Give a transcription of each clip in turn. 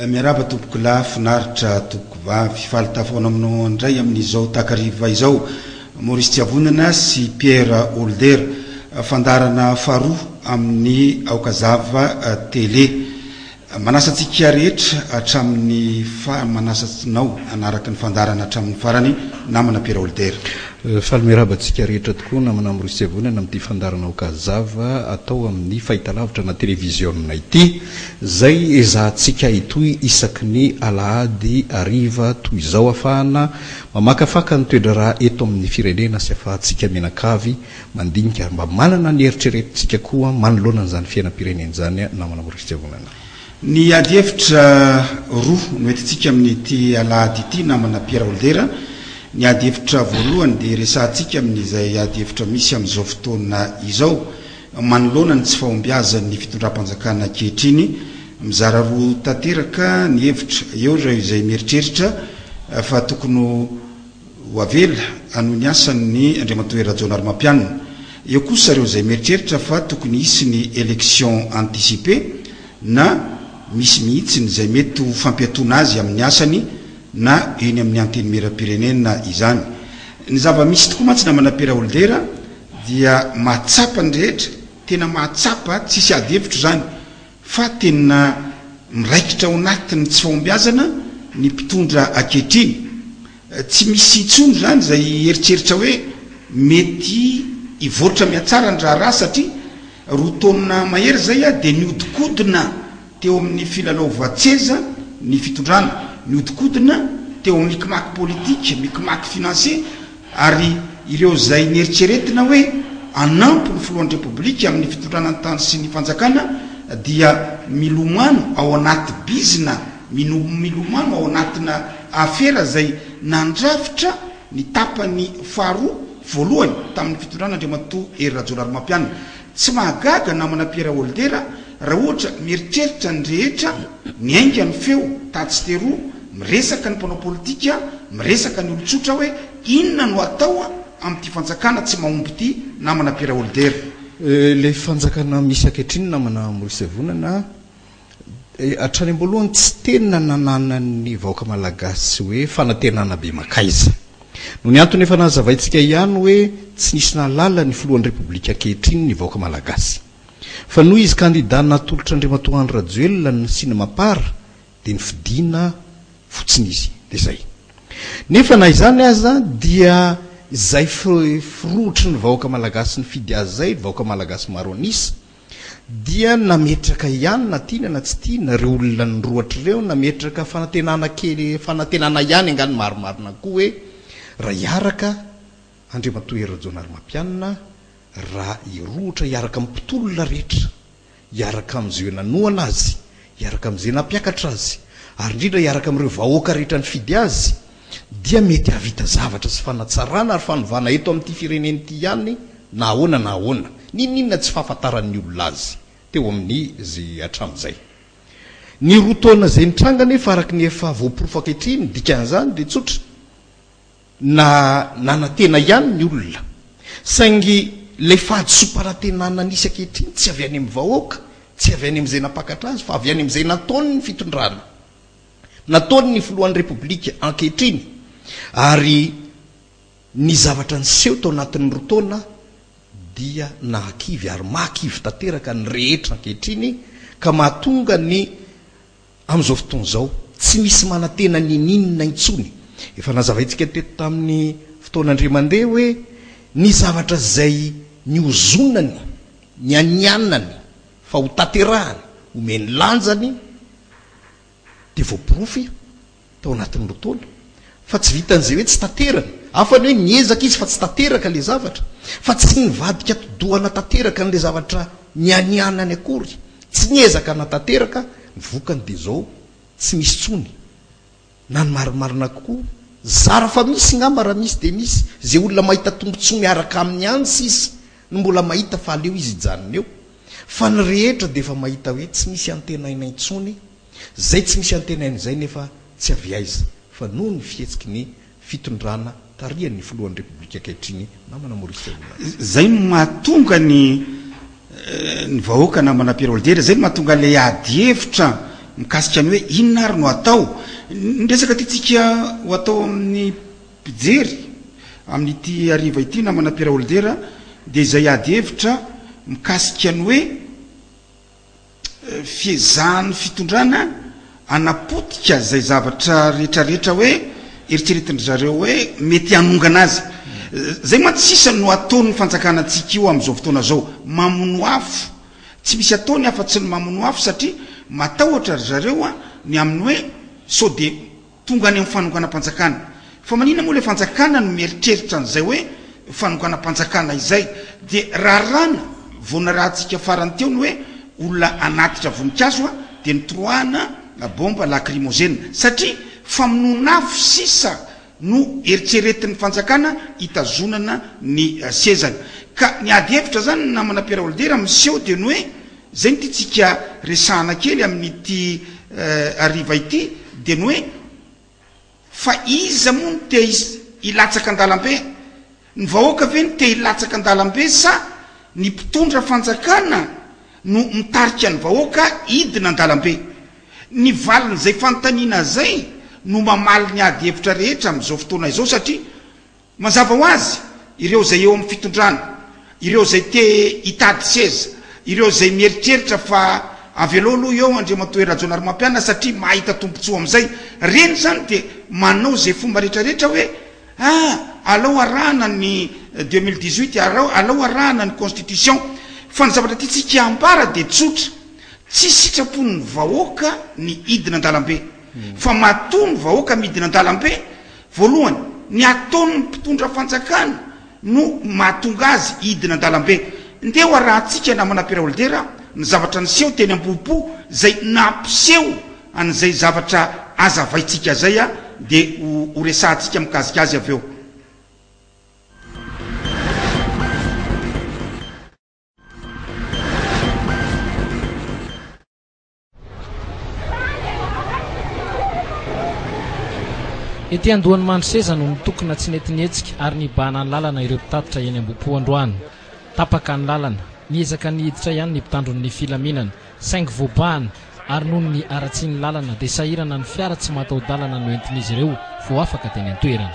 Miarahaba tompoko lahy, finaritra tompoko vavy. Faly tafahaona aminao indray amin'izao takariva izao. Maurice Tsiavonana sy Pierre Holder. Fandaharana faharoa amin'ny Aokazava Télé. Manasa antsika rehetra hatramin'ny fa manasa anao hanaraka ny fandaharana hatramin'ny farany namana Pierre Holder. Faly miarahaba antsika rehetra tokoa namana Maurice Tsiavonana amin'ity fandaharana Aokazava atao amin'ny fahitalavitra na televiziona ity. Izay ezahantsika hitohy isaky ny alahady hariva toy izao afahana mamakafaka ny toe-draharaha eto amin'ny firenena sy afahantsika mianakavy mandinika ary mba manana ny eritreretintsika koa manoloana an'izany fiainam-pirenena izany namana Maurice Tsiavonana. Ny ady hevitra roa no entintsika amin'ity alahady ity namana Pierre Holdera. Ny ady hevitra voalohany dia resahantsika amin'izay ady hevitra misy amin'izao fotoana izao. Manoloana ny tsy fahombiazan'ny fitondram-panjakana ankehitriny, mizara roa tanteraka ny hevitra. Eo ireo izay mieritreritra fa tokony ho avela hanohy ny asany ny Andriamatoa Hery Rajaonarimampianina. Eo kosa ireo izay mieritreritra fa tokony hisy ny élection anticipée na misy mihitsy ny izay mety ho fampiatoana azy amin'ny asany na eny amin'ny Antenimierampirenena izany. Ny zava-misy tokoa mantsy namana Pierre Holdera, dia mahatsapa ny rehetra, tena mahatsapa, tsisy ady hevitra izany, fa tena miraikitra ao anatin'ny tsy fahombiazana ny mpitondra ankehitriny. Tsy misy intsony izany izay eritreritra hoe mety hivoatra mihatsara ny raharaha satria roa taona mahery izay dia nihodinkodina teo amin'ny filalaovan-tseza ny fitondrana, nihodinkodina teo amin'ny micmac politique, micmac financier, Ary ireo izay neritreretina hoe hanampy ny filohan'ny Repoblika amin'ny fitondrana ny tany sy ny fanjakana dia milomano ao anaty bizina, milomano ao anatina afera izay nandrafitra ny tapany faharoa voalohany tamin'ny fitondrana Andriamatoa Hery Rajaonarimampianina. Tsy mahagaga namana Pierre Holdera raha ohatra mieritreritra ny rehetra, miainga ny feo tatsy teroa, miresaka ny mpanao politika, miresaka ny olon-tsotra hoe inona no atao amin'ity fanjakana tsy mahomby ity namana Pierre Holdera. Ilay fanjakana misy ankehitriny namana Maurice Vonana hatrany am-boalohany tsy tena nananan'ny vahoaka malagasy hoe fanantenana be mankaiza. Noho ny antony efa nazavaintsika ihany hoe tsy nisy nahalala ny filohan'ny Repoblika ankehitriny ny vahoaka malagasy. Fa noho izy kandida natolotr'Andriamatoa Andry Rajoelina ny nasiana Mapar dia nofidina fotsiny izy. Dia izay. Nefa na izany aza dia izay firohotry ny vahoaka malagasy nifidy azy izay, vahoaka malagasy maro an'isa, dia nametraka ihany na tiana na tsy tiana ireo olona nirohotra ireo, nametraka fanantenana kely, fanantenana ihany angaha ny marimarina koa hoe raha hiaraka Andriamatoa Hery Rajaonarimampianina, raha hirohotra hiaraka amin'ny mpitolona rehetra, hiaraka amin'izay nanohana azy, hiaraka amin'izay nampiakatra azy, ary indrindra hiaraka amin'ireo vahoaka rehetra nifidy azy, dia mety hahavita zavatra sy fanatsarana ary fanovana eto amin'ity firenena ity ihany na ahoana na ahoana, n'inon'inona tsy fahafantaran'ny olona azy teo amin'ny izay hatramin'izay. Ny roa taona izay nitranga anefa araka ny efa voaporofo ankehitriny, ny dikan'izany dia tsotra, Na nanantena ihany ny olona. Saingy ilay fahadisoam-panantenana nisy ankehitriny tsy avy any amin'ny vahoaka, tsy avy any amin'izay nampakatra azy, fa avy any amin'izay nataon'ny fitondrana, nataon'ny filohan'ny Repoblika ankehitriny. Ary ny zavatra niseho tao anatin'ny roa taona dia nahakivy ary mahakivy tanteraka ny rehetra ankehitriny ka mahatonga ny Amin'izao fotoana izao, tsy misy manantena n'inon'inona intsony. Efa nazavaintsika teto tamin'ny fotoana indray mandeha hoe ny zavatra izay nihozonany, nianianany fa ho tanterahany, homeny lanjany, dia voaporofo tao anatin'ny roa taona fa tsy vitan'izay hoe tsy tanterany, hafa ny hoe niezaka izy fa tsy tanteraka ilay zavatra, fa tsy nivadika atidoha hanatanteraka an'ilay zavatra nianianany akory, tsy niezaka hanatanteraka, ny vokany dia izao, tsy misy intsony, na ny marimarina kokoa, zara fa misy ngamba raha misy dia misy, izay olona mahita tombotsoa miaraka aminy ihany sisa no mbola mahita fa aleo izy hijanona eo, fa ny rehetra dia efa mahita hoe tsy misy antenaina intsony, Zay tsy misy antenaina izay nefa tsy avy aiza fa noho ny fihetsiky ny fitondrana tarihan'ny filohan'ny Repoblika ankehitriny namana Maurice Raolina. Zay no mahatonga ny ny vahoaka namana Pierre Holdera, zay no mahatonga ilay ady hevitra. mikasika ny hoe inona ary no atao. Ny resaka tiantsika ho atao amin'ny mpijery amin'ity hariva ity namana Pierre Holder dia izay ady hevitra mikasika ny hoe fiezahan'ny fitondrana hanapotika izay zavatra rehetrarehetra hoe eritreretin-dry zareo hoe mety hanongana azy. Izay mantsy sisa no ataon'ny fanjakana antsika io amin'izao fotoana izao, mamono afo. Tsy misy ataony afa-tsy ny mamono afo satria matahotra ry zareo ny amin'ny hoe sao dia Tonga any amin'ny fanonganam-panjakana. Fa maninona moa ilay fanjakana no mieritreritra an'izay hoe fanonganam-panjakana izay? Dia raràna, vao narahantsika farany teo ny hoe olona hanatitra voninkazo dia nitoroahana bomba lakrimozena. Satria famonoan'afo sisa no eritreretin'ny fanjakana hitazonana ny sezany. Ka ny ady hevitra izany namana Pierre Holder miseho dia ny hoe Izay no tiantsika resahana kely amin'ity hariva ity dia ny hoe fa iza moa no te hilatsaka an-dalambe? Ny vahoaka ve no te hilatsaka an-dalambe sa ny mpitondra fanjakana no mitarika ny vahoaka hidina an-dalambe? Ny valin'izay fanontaniana izay no mamaly ny ady hevitra rehetra amin'izao fotoana izao satria Mazava ho azy, ireo izay eo amin'ny fitondrana, ireo izay te hitady seza, ireo izay mieritreritra fa avelao aloha eo Andriamatoa Hery Rajaonarimampianina satria mahita tombontsoa amin'izay, ireny izany dia manao izay fomba rehetrarehetra hoe ah, alao arahana ny 2018, alao alao arahana ny constitution. Fa ny zavatra tiantsika ambara dia tsotra, tsy sitrapon'ny vahoaka ny hidina an-dalambe, fa matoa ny vahoaka midina an-dalambe, Voalohany, ny ataon'ny mpitondra fanjakana no mahatonga azy hidina an-dalambe. Ndeha ho arahantsika namana Pierre Holder ny zavatra niseho teny Ambohipo izay nampiseho an'izay zavatra hazavaintsika izay dia ho resahantsika mikasika azy avy eo. Ety andohan'i Mandroseza no nitokona tsy nety nihetsika ary nibahana ny lalana ireo mpitatitra eny Ambohipo androany. Tapaka ny lalana. Niezaka ny hiditra ihany ny mpitandro ny filaminana, saingy voabahana ary noho ny haratsian'ny lalana dia sahirana ny fiara tsy mataho-dalana noentin'izy ireo vao afaka teny an-toerana.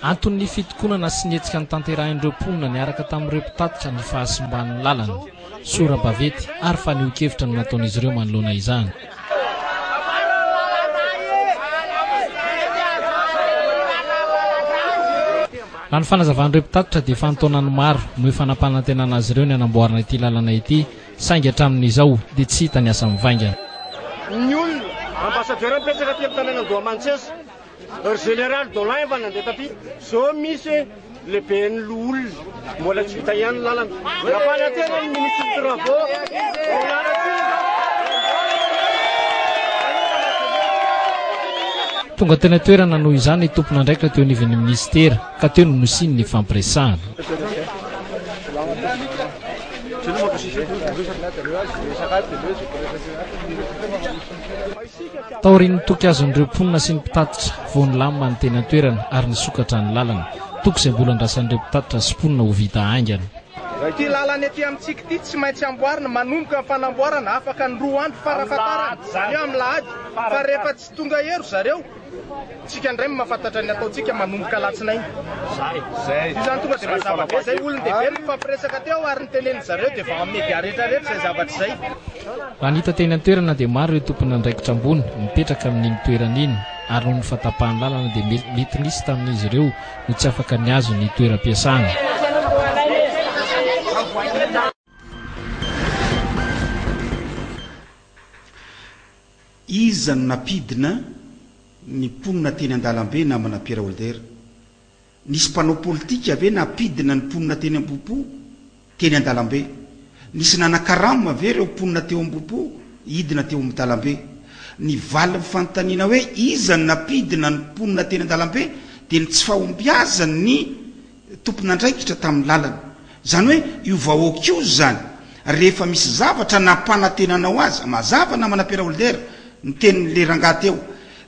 Anton'ny fitokonana sy ny hetsika notanterahin'ireo mponina niaraka tamin'ireo mpitatitra ny fahasimban'ny lalana. Sora-baventy ary fanehoan-kevitra no nataon'izy ireo manoloana izany. Raha ny fanazavan'ireo mpitatitra dia efa an-taonany maro no efa nampanantenana azy ireo ny hanamboarana ity lalana ity saingy hatramin'izao dia tsy hita ny asa mivaingana. Ny olona, ambassadeur mipetraka aty amin'ny tanàna Andohamantsesa, ry général Dolin efa nandeha taty, zao misy lehiben'ny loholona, mbola tsy vita ihany ny lalana. Nampanantena ny ministre ny travaux, Tonga teny an-toerana noho izany ny tompon'andraikitra teo anivon'ny minisitera ka teo no nisian'ny nifampiresahana. Taorian'ny toky azon'ireo mponina sy ny mpitatitra vao nilamina ny teny an-toerana ary nisokatra ny lalana. Toky izay mbola andrasan'ireo mpitatitra sy mponina ho vita haingana. Ity lalana ety amintsika ity tsy maintsy amboarina, manomboka ny fanamboarana afaka ny roa andro farafahatarany, izany hoe amin'ny lahady, fa rehefa tsy tonga eo ry zareo, tsika indray no mahafantatra ny ataontsika manomboka alatsinainy. Io izany tonga dia mazava be izay, olon-dehibe no nifampiresaka teo ary nitenenin-dry zareo dia vao amin'ny media rehetra rehetra izay zavatra izay. Raha ny hita teny an-toerana dia maro ireo tompon'andraikitra ambony mipetraka amin'iny toerana iny ary noho ny fahatapahan'ny lalana dia mety nisy tamin'izy ireo no tsy afaka nihazo ny toeram-piasana. Iza no nampidina ny mponina teny an-dalambe namana Pierre Holder? Nisy mpanao politika ve nampidina ny mponina teny Ambohipo teny an-dalambe? Nisy nanakarama ve ireo mponina teo Ambohipo hidina teo amin'ny dalambe? Ny valin'ny fanontaniana hoe iza no nampidina ny mponina teny an-dalambe dia ny tsy fahombiazan'ny tompon'andraikitra tamin'ny lalana. Izany hoe io vahoaka io izany rehefa misy zavatra nampanantenanao azy, mazava namana Pierre Holder ny tenin'ilay rangahy teo,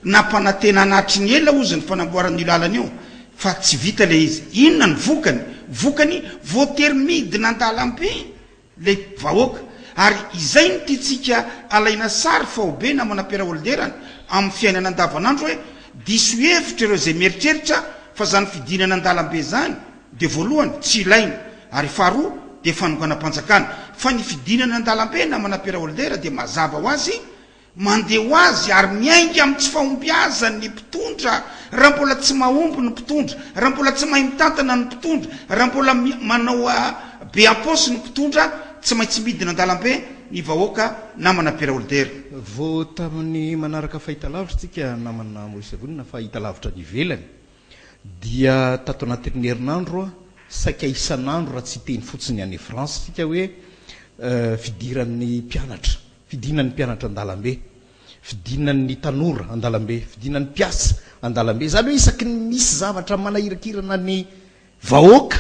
nampanantenana hatry ny ela hozy ny fanamboarana io lalana io. fa tsy vita ilay izy. Inona ny vokany? Vokany, voatery midina an-dalambe ilay vahoaka. Ary izay no tiantsika alaina sary faobe namana Pierre-Holderana amin'ny fiainana andavanandro hoe diso hevitra ireo izay mieritreritra fa izany fidinana an-dalambe izany dia voalohany tsy ilaina ary faharoa dia fanonganam-panjakana. Fa ny fidinana an-dalambe namana Pierre-Holder dia mazava ho azy Mandeha ho azy ary miainga amin'ny tsy fahombiazan'ny mpitondra raha mbola tsy mahomby ny mpitondra, raha mbola tsy mahay mitantana ny mpitondra, raha mbola manao be am-paosy ny mpitondra, tsy maintsy midina an-dalambe ny vahoaka namana Pierre Holder. Vao tamin'ny manaraka fahitalavitra tsika namana Maurice Vonona fahitalavitra any ivelany dia tato anatin'ny herinandro saika isan'andro raha tsy hiteny fotsiny any France tsika hoe fidiran'ny mpianatra Fidinan'ny mpianatra an-dalambe, fidinan'ny tanora an-dalambe, fidinan'ny mpiasa an-dalambe. Izany hoe isaky ny misy zavatra manahirakirana ny vahoaka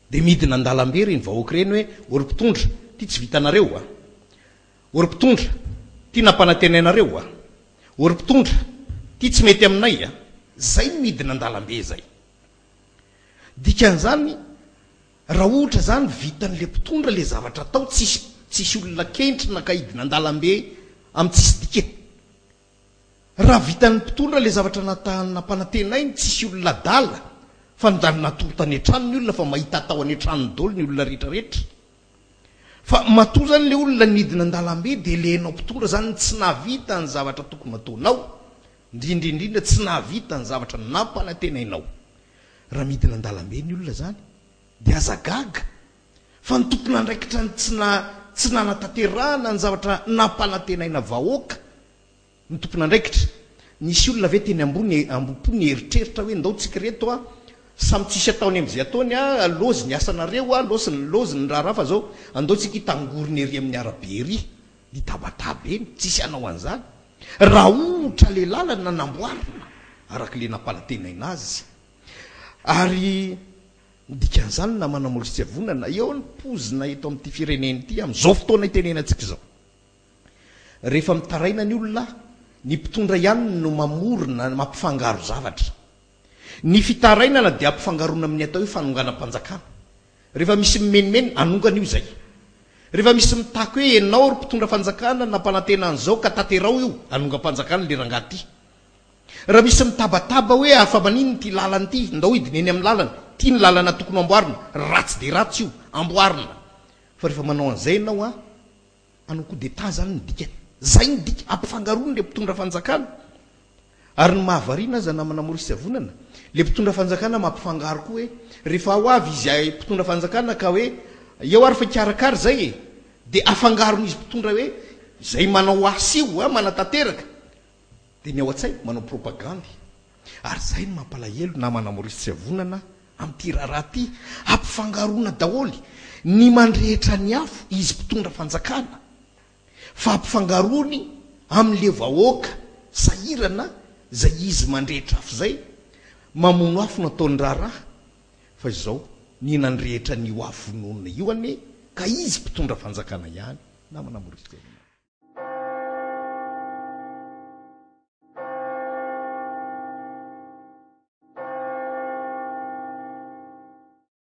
dia midina an-dalambe ireny vahoaka ireny hoe ô ry mpitondra, ity tsy vitanareo a! Ô ry mpitondra, ity nampanantenainareo a! Ô ry mpitondra, ity tsy mety aminay a! Izay ny midina an-dalambe izay. Dikan'izany, Raha ohatra zany vitan'le mpitondra le zavatra atao tsisy tsisy olona kentrina ka hidina andalambe am tsisy dikany. Raha vitan'ny mpitondra le zavatra nata nampanantenainy tsisy olona adala fa ndany natory tany antrano ny olona fa mahita atao any antranony daholo ny olona rehetra rehetra. Fa matoa zany le olona nidina andalambe de le enao mpitondra zany tsy nahavita ny zavatra tokony nataonao, indrindra indrindra tsy nahavita ny zavatra nampanantenainao. Raha midina an-dalambe ny olona izany dia aza gaga fa ny tompon'andraikitra ny tsy na tsy nanatanterahana ny zavatra nampanantenaina vahoaka ny tompon'andraikitra. Nisy olona ve teny ambony ambom-po nieritreritra hoe ndao tsika reto a samy tsisy ataony amin'izay ataony a lôzy ny asanareo a lôsy ny lôzy ny raharaha fa zao andao tsika hitangorona ery amin'ny arabe ery hitabataba eny tsisy hanao an'izany raha ohatra le lalana namboarina araka le nampanantenaina azy ary ny dikan'izany namana Maurice eo ny pozina eto amin'ity firenena ity amin'izao fotoana itenenantsika izao rehefa mitaraina ny olona ny mpitondra ihany no mamorona mampifangaro zavatra ny fitarainana dia ampifangaroana amin'ny atao hoe fanonganam-panjakana Rehefa misy mimenomenona, anongana io izay. Rehefa misy mitaky hoe enao ry mpitondra fanjakana nampanantena an'izao ka tanterao io, anongam-panjakana le rangahy ty. Raha misy mitabataba hoe ary fa maninona ity lalana ity, ndao hidina eny amin'ny lalana, ity ny lalana tokony ho amboarina, ratsy dia ratsy io, amboarina. Fa rehefa manao an'izay ianao an, Hanao coup d'etat zany ny dikany. Zay ny dika, ampifangaroany le mpitondra fanjakana. Ary ny mahavariana aza namana Maurice Avonana, le mpitondra fanjakana mampifangaro koa hoe rehefa ho avy izy mpitondra fanjakana ka hoe eo ary fa hikarakara zay e, de afangaron'izy mpitondra hoe zay manao asa io a, manatanteraka, de ny ao an-tsainy manao propagandy. Ary zay no mampalahelo namana Maurice Tsiavonana amin'ity raharaha ity, ampifangaroana daholo ny mandrehitra ny afo izy mpitondra fanjakana fa ampifangaroany amin'le vahoaka sahirana zay izy mandrehitra afo zay, mamono afo no ataony raharaha fa izao ny nandrehitra an'io afo vonoina io anie ka izy mpitondra fanjakana ihany namana Maurice Tsiavonana.